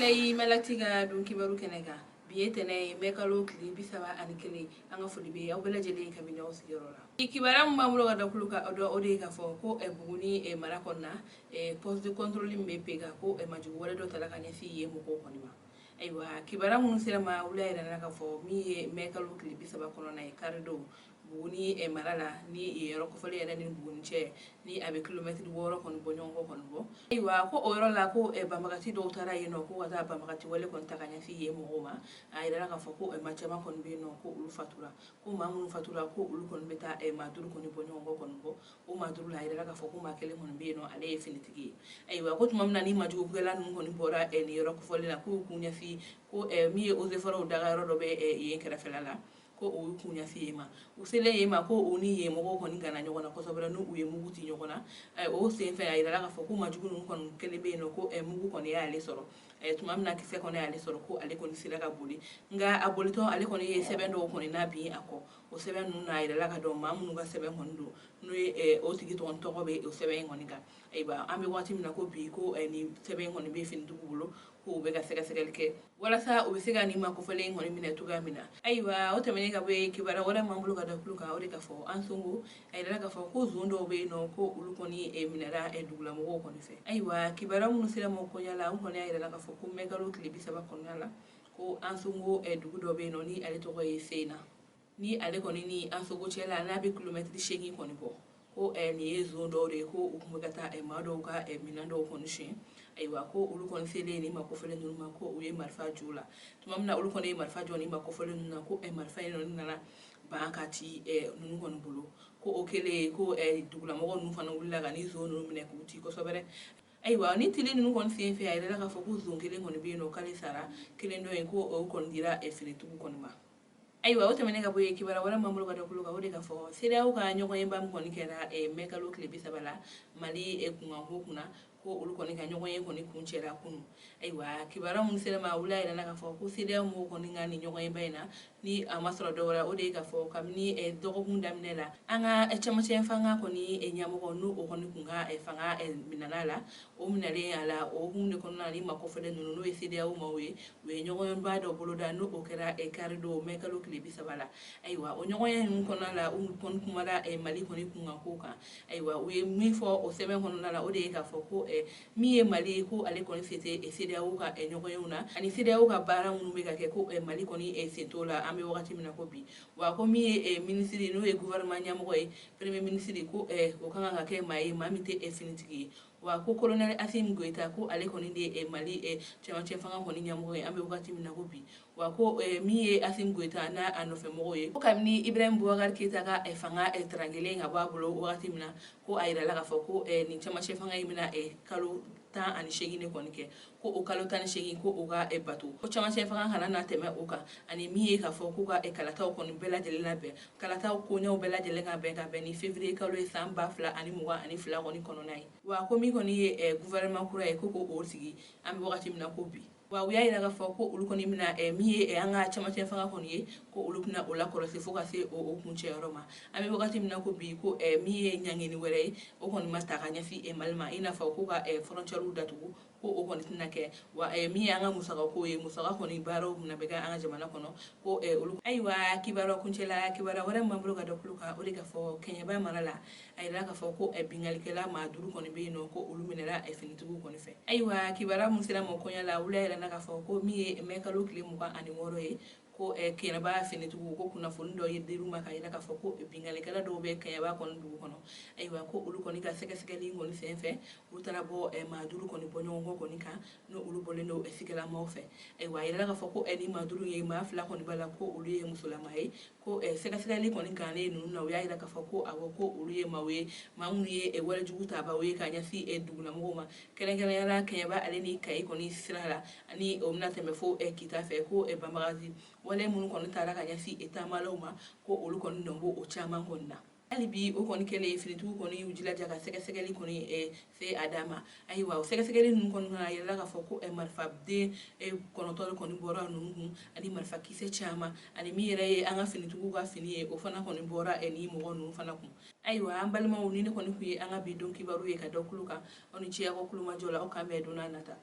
Bisimila i Malati ka don kibaru kɛnɛ kan. Bi ye tɛnɛ ye, mɛ kalo tile 31. An ka foli bɛ aw bɛɛ lajɛlen kabini aw sigiyɔrɔ la. Kibaruya min b'an bolo ka da kulu kan o de ye k'a fɔ ko Buguni mara kɔnɔna, poste de contrôle min bɛ PK, ko majugu wale dɔ tala ka ɲɛsin yen mɔgɔw kɔni ma. Ayiwa, kibaruya minnu sera ma, wula yɛrɛ la k'a fɔ min ye mɛ kalo tile 30 kɔnɔna ye, karidon, Buguni mara la, ni yen yɔrɔ kofɔlen yɛrɛ ni Buguni cɛ ni a bɛ kilomɛtiri 6 kɔni bɔ ɲɔgɔn kɔ kɔni bɔ. Ayiwa, ko o yɔrɔ la, ko banbagati dɔw taara yen nɔ, ko ka taa banbagati wale kɔni ta ka ɲɛsin yen mɔgɔw ma. A yirala k'a fɔ ko maa caman kɔni bɛ yen nɔ, ko olu fatura, ko maa minnu fatura, ko olu kɔni bɛ taa maa 5 kɔni bɔ ɲɔgɔn kɔ kɔni bɔ. O maa 5 la, a yirala k'a fɔ ko maa kelen kɔni bɛ yen nɔ, ale ye finitigi ye. Ayiwa, ko tuma min na ni majugukɛla ninnu kɔni bɔra nin yɔrɔ kofɔlen na, k'u kun ɲɛsin ko min ye eaux et forêts dagayɔrɔ dɔ bɛ yen kɛrɛfɛla la, ko u y'u kun ɲɛsin yen ma. U selen yen ma, ko u ni yen mɔgɔw kɔni gana ɲɔgɔn na kosɛbɛ, n'u ye mugu ci ɲɔgɔn na. O sen fɛ, a yirala k'a fɔ ko majugu ninnu kɔni kelen bɛ yen nɔ, ko mugu kɔni y'ale sɔrɔ. Tuma min na kisɛ kɔni y'ale sɔrɔ, ko ale kɔni sera ka boli, nka a bolitɔ, ale kɔni ye sɛbɛn dɔw kɔni na bin a kɔ. O sɛbɛn ninnu na, a yirala ka dɔn maa minnu ka sɛbɛn kɔni don, n'o ye o tigi tɔgɔ bɛ o sɛbɛn in kɔni kan. Ayiwa, an bɛ waati min na ko bi, ko nin sɛbɛn in kɔni bɛ finitigiw bolo, ko u bɛ ka sɛgɛsɛgɛli kɛ walasa u bɛ se ka nin maa kofɔlen in kɔni minɛ cogoya min na. Ayiwa, o tɛmɛnen ka bɔ yen, kibaruya wɛrɛ m'an bolo ka da tulo kan, o de k'a fɔ Ansongo, a yirala k'a fɔ ko zon dɔw bɛ yen nɔ, ko olu kɔni minɛra dugulamɔgɔw kɔni fɛ. Ayiwa, kibaruya minnu sera ma koɲa la, u kɔni y'a yirala k'a fɔ ko mɛ kalo tile 30 kɔnɔna la, ko Ansongo dugu dɔ bɛ yen nɔ, ni ale tɔgɔ ye Sena, ni ale kɔni ni Ansongo cɛ la, n'a bɛ kilomɛtiri 8 kɔni bɔ, ko nin ye zon dɔw de ye, ko u tun bɛ ka taa maa dɔw ka minɛn dɔw kɔni suɲɛ. Ayiwa, ko olu kɔni selen nin maa kofɔlen ninnu ma, ko u ye marifa jɔ la. Tuma min na olu kɔni ye marifa jɔ nin maa kofɔlen ninnu na, ko marifa in nɔ nana ban ka ci ninnu kɔni bolo. Ko o kɛlen, ko dugulamɔgɔ ninnu fana wulila ka ni zon ninnu minɛ k'u ci kosɛbɛ. Ayiwa, ni tili ninnu kɔni sen fɛ, a yirala k'a fɔ ko zon kelen kɔni bɛ yen nɔ, k'ale sara, kelen dɔ yen, ko o kɔni dira finitigiw kɔni ma. Ayiwa, o tɛmɛnen ka bɔ yen, kibaruya wɛrɛ m'an bolo ka da tulo kan, o de k'a fɔ CEDEAO ka ɲɔgɔnyeba min kɔni kɛra mɛ kalo tile 30 la Mali kunkanko kunna, ko olu kɔni ka ɲɔgɔnye kɔni kuncɛra kunun. Ayiwa, kibaruya minnu sera ma, wula yɛrɛ la k'a fɔ ko CEDEAO mɔgɔw kɔni ka nin ɲɔgɔnyeba in na, ni a ma sɔrɔ dɔwɛrɛ, o de ye k'a fɔ kabini dɔgɔkun daminɛ la, an ka cɛmancɛ fanga kɔni ɲɛmɔgɔ, n'o o kɔni kun ka fanga minɛna la, o minɛlen a la, o hukumu de kɔnɔna na, ni maa kofɔlen ninnu, n'o ye CEDEAO maaw ye, u ye ɲɔgɔnyeba dɔ boloda, n'o o kɛra karidon mɛ kalo tile 30 la. Ayiwa, o ɲɔgɔnye ninnu kɔnɔna la, u kɔni kumara Mali kɔni kunkanko kan. Ayiwa, u ye min fɔ o sɛbɛn kɔnɔna la, o de ye k'a fɔ ko min ye Mali ye, ko ale kɔni sen tɛ CEDEAO ka ɲɔgɔnyew na, ani CEDEAO ka baara minnu bɛ ka kɛ, ko Mali kɔni sen t'o la an bɛ wagati min na ko bi. Wa ko min ye minisiri, n'o ye gouvernement ɲɛmɔgɔ ye, premier ministre, ko o ka kan ka kɛ maa ye, maa min tɛ finitigi ye. Wa ko colonel Assimi Goïta, ko ale kɔni de ye Mali cɛmancɛ fanga kɔni ɲɛmɔgɔ ye an bɛ wagati min na ko bi. Wa ko min ye Assimi Goïta n'a a nɔfɛmɔgɔw ye, ko kabini Ibrahim Boubacar Keïta ka fanga tarankelen ka bɔ a bolo wagati min na, ko a yirala k'a fɔ ko nin cɛmancɛ fanga in bɛna kalo 18 de kɔni kɛ, ko o kalo 18, ko o ka bato, ko cɛmancɛ fanga kana na tɛmɛ o kan, ani min ye k'a fɔ k'u ka kalataw kɔni bɛɛ lajɛlen labɛn, kalataw koɲɛw bɛɛ lajɛlen ka bɛn ka bɛn ni février kalo ye san 2022 kɔni kɔnɔna ye. Wa ko min kɔni ye gouvernement kura ye, ko k'o sigi an bɛ wagati min na ko bi. Wa u y'a yira k'a fɔ ko olu kɔni bɛna min ye an ka cɛmancɛ fanga kɔni ye, ko olu bɛna o lakɔlɔsi fo ka se o kuncɛyɔrɔ ma an bɛ wagati min na ko bi. Ko min ye ɲangini wɛrɛ ye, o kɔni ma ta ka ɲɛsin Mali ma, i n'a fɔ ko ka frontières datugu, ko o kɔni tɛna kɛ. Wa min ye an ka musakako ye, musaka kɔni baaraw bɛna bɛ kɛ an ka jamana kɔnɔ, ko olu. Ayiwa, kibaruya kuncɛla, kibaruya wɛrɛ min b'an bolo ka da tulo kan, o de k'a fɔ Kɛɲɛba mara la, a yirala k'a fɔ ko binkannikɛla maa 5 kɔni bɛ yen nɔ, ko olu minɛra finitigiw kɔni fɛ. Ayiwa, kibaruya min sera ma kɔɲa la, wula yɛrɛ na k'a fɔ ko min ye mɛ kalo tile 26 ye, ko Kɛɲɛba finitigiw ko kunnafoni dɔ ye dir'u ma k'a yira k'a fɔ ko binkannikɛla dɔw bɛ Kɛɲɛba kɔni dugu kɔnɔ. Ayiwa, ko olu kɔni ka sɛgɛsɛgɛli kɔni senfɛ, olu taara bɔ maa 5 kɔni bɔ ɲɔgɔn kɔ kɔni kan, n'o olu bɔlen don sigalamaw fɛ. Ayiwa, a yirala k'a fɔ ko ni maa 5 ye, maa 2 kɔni b'a la, ko olu ye musolama ye. Ko sɛgɛsɛgɛli kɔni gannen ninnu na, u y'a yira k'a fɔ ko awɔ, ko olu ye maaw ye, maa minnu ye walejugu tabaw ye ka ɲɛsin dugulamɔgɔw ma, kɛrɛnkɛrɛnnenya la Kɛɲɛba ale ni Kayi kɔni sira la, ani o bɛna tɛmɛ fo Kita fɛ, ko banbagaci wale minnu kɔni taara ka ɲɛsin taamalaw ma, ko olu kɔni nɔ b'o caman kɔni na. Hali bi, o kɔni kɛlen, finitigiw kɔni y'u jilaja ka sɛgɛsɛgɛli kɔni se a dan ma. Ayiwa, o sɛgɛsɛgɛli ninnu kɔni a yirala k'a fɔ ko marifaden 9 kɔni bɔra ninnu kun, ani marifa kisɛ caman, ani min yɛrɛ ye an ka finitigiw ka fini ye, o fana kɔni bɔra ni mɔgɔ ninnu fana kun. Ayiwa, an balimaw, ni ne kɔni tun ye an ka bi don kibaru ye ka da tulo kan. Aw ni ce aw ka kulomajɔ la. Aw k'an bɛn don nata.